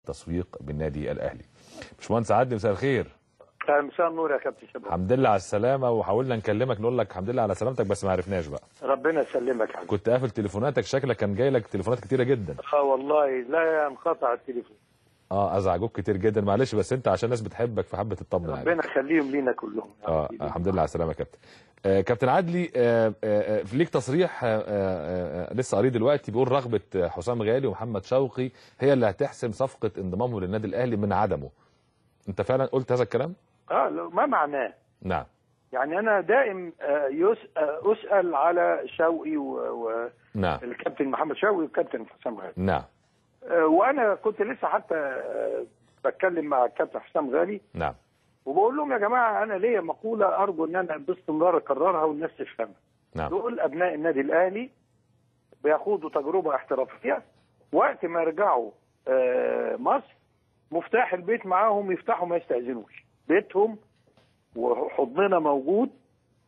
التسويق بالنادي الاهلي. باشمهندس عدلي مساء الخير. مساء النور يا كابتن شباب. الحمد لله على السلامة، وحاولنا نكلمك نقول لك الحمد لله على سلامتك بس ما عرفناش بقى. ربنا يسلمك حبيبي. كنت قافل تليفوناتك، شكلك كان جاي لك تليفونات كتيرة جدا. والله لا ينقطع التليفون. ازعجوك كتير جدا، معلش بس انت عشان الناس بتحبك فحبت تطمن عليك. ربنا يخليهم لينا كلهم. الحمد لله على السلامة يا كابتن. كابتن عدلي، ليك تصريح لسه قرية دلوقتي بيقول رغبة حسام غالي ومحمد شوقي هي اللي هتحسم صفقة انضمامه للنادي الاهلي من عدمه. انت فعلا قلت هذا الكلام؟ ما معناه؟ نعم. يعني انا دائم اسال على شوقي نعم. الكابتن محمد شوقي والكابتن حسام غالي. نعم. وانا كنت لسه حتى بتكلم مع الكابتن حسام غالي. نعم. وبقول لهم يا جماعة انا ليا مقولة ارجو ان انا باستمرار اكررها والناس تفهمها. نعم. دول ابناء النادي الاهلي بيخوضوا تجربه احترافية، وقت ما يرجعوا مصر مفتاح البيت معاهم، يفتحوا ما يستأذنوش، بيتهم وحضننا موجود.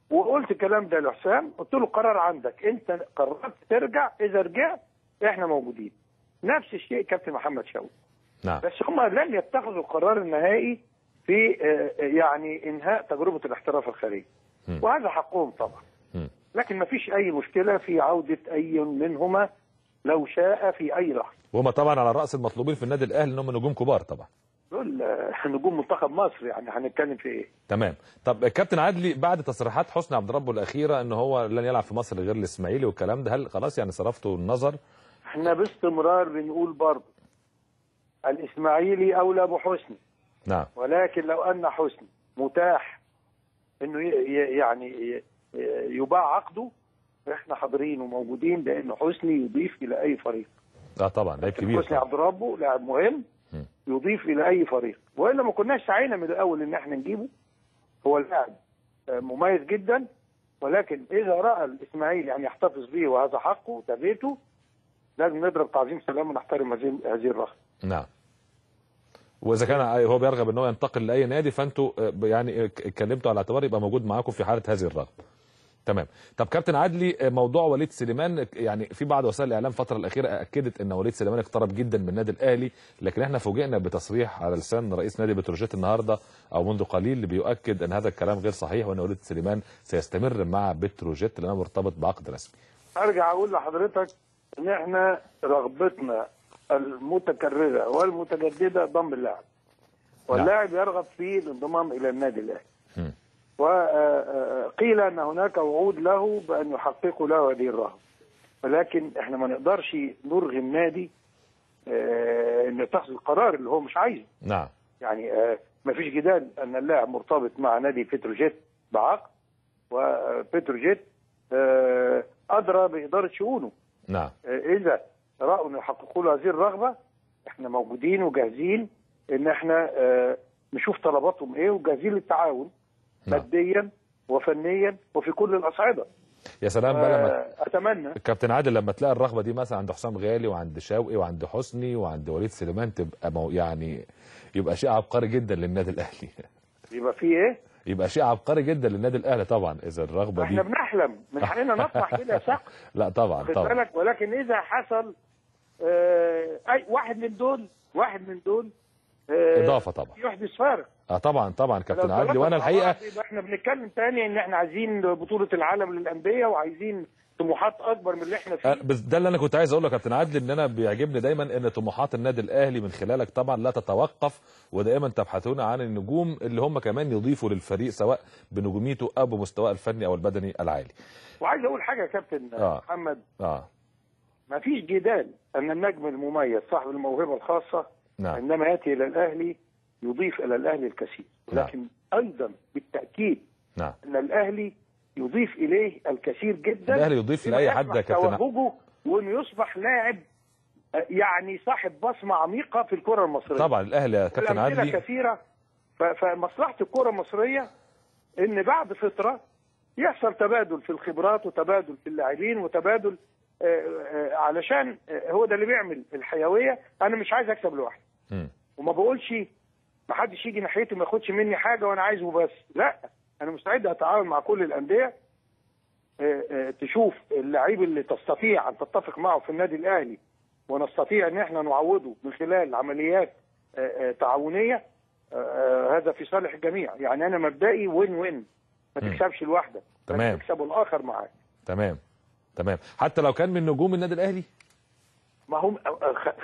وقلت الكلام ده لحسام، قلت له قرار عندك، انت قررت ترجع، اذا رجعت احنا موجودين. نفس الشيء كابتن محمد شوقي. نعم. بس هم لم يتخذوا القرار النهائي في يعني انهاء تجربه الاحتراف الخارجي. وهذا حقهم طبعا. لكن ما فيش اي مشكلة في عوده اي منهما لو شاء في اي لحظة. وهم طبعا على راس المطلوبين في النادي الاهلي انهم نجوم كبار طبعا. دول نجوم منتخب مصر، يعني هنتكلم في ايه؟ تمام. طب كابتن عدلي، بعد تصريحات حسني عبد ربه الاخيرة ان هو لن يلعب في مصر غير الاسماعيلي والكلام ده، هل خلاص يعني صرفتوا النظر؟ احنا باستمرار بنقول برضه الاسماعيلي اولى بحسني. نعم. ولكن لو ان حسني متاح انه يعني يباع عقده، احنا حاضرين وموجودين، لان حسني يضيف الى اي فريق. طبعا لاعب كبير. حسني عبد ربه لاعب مهم يضيف الى اي فريق، والا ما كناش سعينا من الاول ان احنا نجيبه. هو لاعب مميز جدا، ولكن اذا راى الاسماعيلي ان يحتفظ به وهذا حقه ده بيته، لازم نضرب تعظيم سلام ونحترم هذه الرغبة. نعم. واذا كان هو بيرغب ان هو ينتقل لاي نادي، فانتوا يعني اتكلمتوا على اعتبار يبقى موجود معاكم في حاله هذه الرغبة. تمام. طب كابتن عدلي، موضوع وليد سليمان، يعني في بعض وسائل الاعلام الفترة الاخيرة اكدت ان وليد سليمان اقترب جدا من النادي الاهلي، لكن احنا فوجئنا بتصريح على لسان رئيس نادي بتروجيت النهارده او منذ قليل اللي بيؤكد ان هذا الكلام غير صحيح، وان وليد سليمان سيستمر مع بتروجيت لانه مرتبط بعقد رسمي. ارجع اقول لحضرتك ان احنا رغبتنا المتكررة والمتجدده ضم اللاعب. واللاعب يرغب في الانضمام الى النادي الاهلي. وقيل ان هناك وعود له بان يحققوا له هذه الرغبة، ولكن احنا ما نقدرش نرغم نادي ان يتخذ القرار اللي هو مش عايزه. نعم. يعني ما فيش جدال ان اللاعب مرتبط مع نادي بتروجيت بعقد، وبتروجيت ادرى بادارة شؤونه. نعم. اذا راوا ان يحققوا له هذه الرغبة، احنا موجودين وجاهزين ان احنا نشوف طلباتهم ايه، وجاهزين للتعاون. نعم. ماديا وفنيا وفي كل الاصعدة. يا سلام بقى لما اتمنى كابتن عادل لما تلاقي الرغبة دي مثلا عند حسام غالي وعند شوقي وعند حسني وعند وليد سليمان، تبقى يعني يبقى شيء عبقري جدا للنادي الاهلي. يبقى في ايه؟ يبقى شيء عبقري جدا للنادي الاهلي طبعا اذا الرغبة دي. احنا بنحلم، من حقنا نطمح كده يا سقف. لا طبعا طبعا. بالك، ولكن اذا حصل اي واحد من دول، واحد من دول اضافه طبعا يحدث فارق. طبعا طبعا كابتن عدلي. وانا الحقيقة احنا بنتكلم تاني ان احنا عايزين بطوله العالم للاندية وعايزين طموحات اكبر من اللي احنا فيه. بس ده اللي انا كنت عايز اقوله يا كابتن عدلي، ان انا بيعجبني دايما ان طموحات النادي الاهلي من خلالك طبعا لا تتوقف، ودائما تبحثون عن النجوم اللي هم كمان يضيفوا للفريق سواء بنجوميته او بمستواه الفني او البدني العالي. وعايز اقول حاجة يا كابتن محمد. ما فيش جدال ان النجم المميز صاحب الموهبة الخاصة نعم. عندما ياتي الى الاهلي يضيف الى الاهلي الكثير، ولكن نعم. ايضا بالتاكيد نعم. ان الاهلي يضيف اليه الكثير جدا. الاهلي يضيف لاي حد يا كابتن توهجه، وانه يصبح لاعب يعني صاحب بصمة عميقة في الكره المصرية. طبعا الاهلي يا كابتن عدلي كثيرة. فمصلحه الكره المصرية ان بعد فترة يحصل تبادل في الخبرات وتبادل في اللاعبين وتبادل، علشان هو ده اللي بيعمل الحيوية. انا مش عايز اكسب لوحدي، وما بقولش ما حدش يجي ناحيتي ما ياخدش مني حاجة وانا عايزه بس، لا، انا مستعد اتعاون مع كل الاندية تشوف اللعيب اللي تستطيع ان تتفق معه في النادي الاهلي ونستطيع ان احنا نعوضه من خلال عمليات تعاونية، هذا في صالح الجميع. يعني انا مبدئي win win، ما تكسبش لوحدك، تمام، تكسب الاخر معاك. تمام تمام، حتى لو كان من نجوم النادي الاهلي. ما هم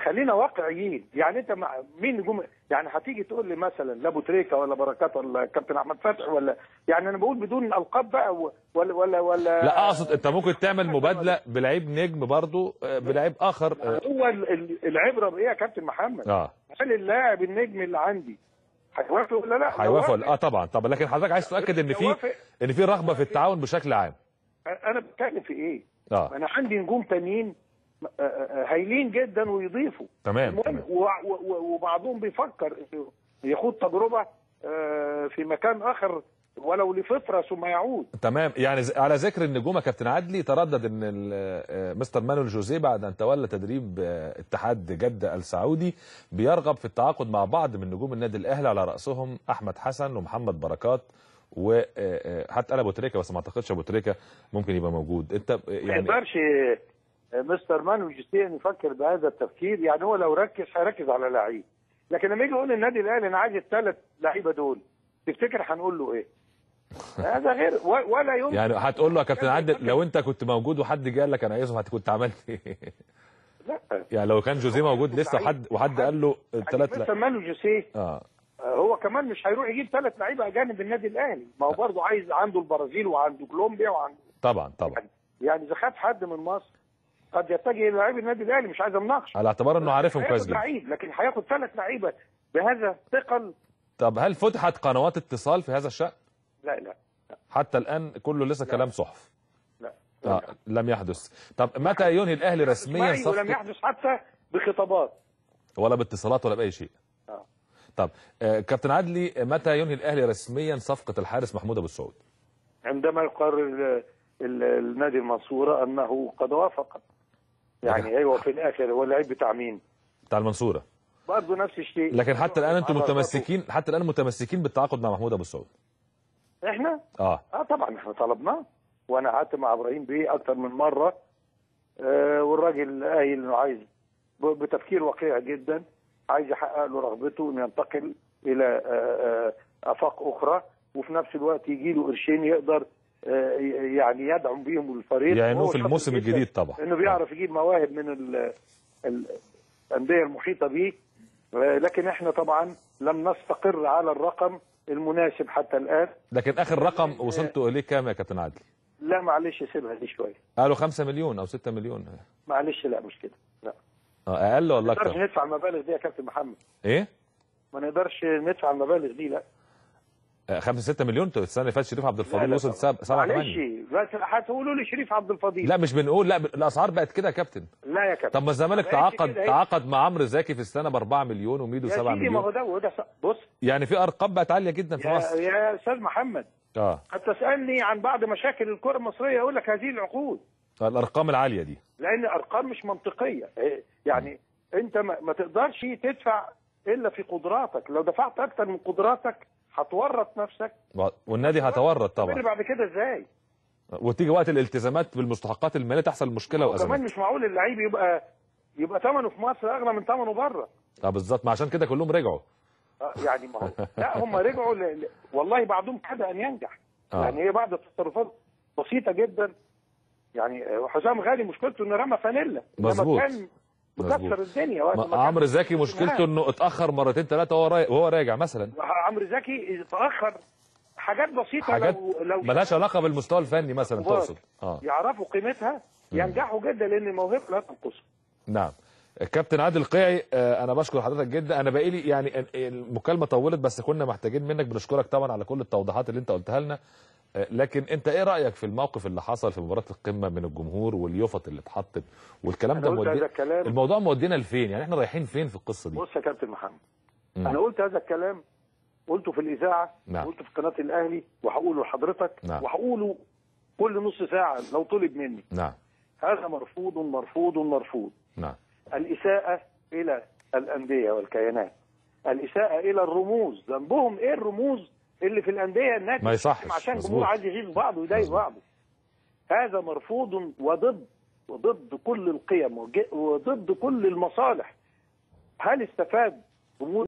خلينا واقعيين، يعني انت مع مين نجوم؟ يعني هتيجي تقول لي مثلا لا ابو تريكه ولا بركات ولا كابتن احمد فتحي ولا، يعني انا بقول بدون القاب بقى، ولا ولا ولا لا، اقصد انت ممكن تعمل مبادلة بلعيب نجم برضه بلعيب اخر. هو العبرة بايه يا كابتن محمد؟ هل اللاعب النجم اللي عندي هيوافق ولا لا؟ هيوافق ولا طبعا طبعا، لكن حضرتك عايز تتاكد ان في رغبة في التعاون بشكل عام. انا بتكلم في ايه؟ انا عندي نجوم تانيين هايلين جدا ويضيفوا. تمام. تمام. وبعضهم بيفكر يخوض تجربه في مكان اخر ولو لفترة ثم يعود. تمام. يعني على ذكر النجوم يا كابتن عدلي، تردد ان مستر مانويل جوزيه بعد ان تولى تدريب اتحاد جده السعودي بيرغب في التعاقد مع بعض من نجوم النادي الاهلي، على راسهم احمد حسن ومحمد بركات وحتى ابو تريكه، بس ما اعتقدش ابو تريكه ممكن يبقى موجود. انت يعني ما يقدرش مستر مانويل جوزيه يفكر بهذا التفكير. يعني هو لو ركز هيركز على لعيب، لكن لما يجي يقول النادي الاهلي انا عايز الثلاث لعيبة دول، تفتكر هنقول له ايه؟ هذا غير ولا يمكن. يعني هتقول له يا كابتن عادل لو انت كنت موجود وحد جه قال لك انا عايزهم كنت عملت ايه؟ لا، يعني لو كان جوزيه موجود لسه وحد قال له الثلاث، مستر مانويل جوزيه هو كمان مش هيروح يجيب ثلاث لعيبة اجانب النادي الاهلي، ما هو برضه عايز، عنده البرازيل وعنده كولومبيا وعنده طبعا طبعا. يعني اذا خد حد من مصر قد يتجه الى لعيب النادي الاهلي، مش عايز امناقش، على اعتبار انه عارفهم كويس جدا، لكن هياخد ثلاث لعيبة بهذا الثقل. طب هل فتحت قنوات اتصال في هذا الشأن؟ لا لا، حتى الان كله لسه لا. كلام صحف. لا, لم يحدث. طب متى ينهي الاهلي رسميا صفقة؟ ولم يحدث حتى بخطابات ولا باتصالات ولا باي شيء. طب كابتن عدلي، متى ينهي الاهلي رسميا صفقة الحارس محمود ابو السعود؟ عندما يقرر النادي المنصورة انه قد وافق. يعني ايوه، في الاخر هو اللعيب بتاع مين؟ بتاع المنصورة برضه نفس الشيء. لكن حتى الان انتم متمسكين، حتى الان متمسكين بالتعاقد مع محمود ابو السعود؟ احنا؟ طبعا احنا طلبناه، وانا قعدت مع ابراهيم بيه اكتر من مرة، والراجل قايل انه عايز بتفكير واقعي جدا، عايز يحقق له رغبته انه ينتقل الى افاق اخرى، وفي نفس الوقت يجي له قرشين يقدر يعني يدعم بيهم الفريق، يعني في الموسم الجديد طبعا، انه بيعرف يجيب مواهب من الاندية المحيطة بيه. لكن احنا طبعا لم نستقر على الرقم المناسب حتى الان. لكن اخر رقم وصلتوا اليه كام يا كابتن عادل؟ لا معلش سيبها دي شوية. قالوا 5 مليون او 6 مليون. معلش لا مش كده، لا اقل ولا اكتر؟ ما نقدرش ندفع المبالغ دي يا كابتن محمد. ايه؟ ما نقدرش ندفع المبالغ دي، لا. 5 6 مليون السنة اللي فاتت شريف عبد الفضيل وصل 7 8. معلش بس هتقولوا لي شريف عبد الفضيل. لا مش بنقول، لا الاسعار بقت كده يا كابتن. لا يا كابتن. طب ما الزمالك تعاقد مع عمرو زكي في السنة ب 4 مليون وميدو 7 مليون. ما هو ده وده بص، يعني في ارقام بقت عالية جدا في مصر. يا استاذ محمد، هتسالني عن بعض مشاكل الكره المصرية اقول لك هذه العقود، الارقام العالية دي، لان ارقام مش منطقية. يعني انت ما تقدرش تدفع الا في قدراتك، لو دفعت اكتر من قدراتك هتورط نفسك، والنادي هتورط طبعا بعد كده ازاي؟ وتيجي وقت الالتزامات بالمستحقات المالية تحصل مشكلة وازمات. كمان مش معقول اللعيب يبقى ثمنه في مصر اغلى من ثمنه بره. بالظبط، ما عشان كده كلهم رجعوا. يعني ما هو لا هم رجعوا والله بعضهم كاد ان ينجح. يعني هي بعض التصرفات بسيطة جدا. يعني حسام غالي مشكلته انه رمى فانيلا. مظبوط. مكسر الدنيا. عمرو زكي مشكلته انه اتاخر مرتين ثلاثة وهو راجع مثلا. عمرو زكي اتاخر حاجات بسيطة، حاجات لو ملهاش علاقة بالمستوى الفني مثلا تقصد. يعرفوا قيمتها ينجحوا جدا، لان الموهبة لا تنقص. نعم. الكابتن عادل القيعي، انا بشكر حضرتك جدا. انا باقي لي يعني المكالمة طولت بس كنا محتاجين منك، بنشكرك طبعا على كل التوضيحات اللي انت قلتها لنا. لكن انت ايه رايك في الموقف اللي حصل في مباراة القمه من الجمهور واليوفط اللي اتحطت والكلام ده؟ الموضوع مودينا لفين؟ يعني احنا رايحين فين في القصة دي؟ بص يا كابتن محمد، انا قلت هذا الكلام، قلته في الاذاعة، نعم. قلته في قناة الاهلي، وهقوله لحضرتك، نعم. وهقوله كل نص ساعة لو طلب مني. نعم. هذا مرفوض مرفوض مرفوض. نعم. الاساءة الى الاندية والكيانات، الاساءة الى الرموز، ذنبهم ايه الرموز اللي في الاندية؟ الناس ما يصحش عشان الجمهور عايز يغيظ بعضه ويضايق بعضه. هذا مرفوض وضد كل القيم وضد كل المصالح. هل استفاد جمهور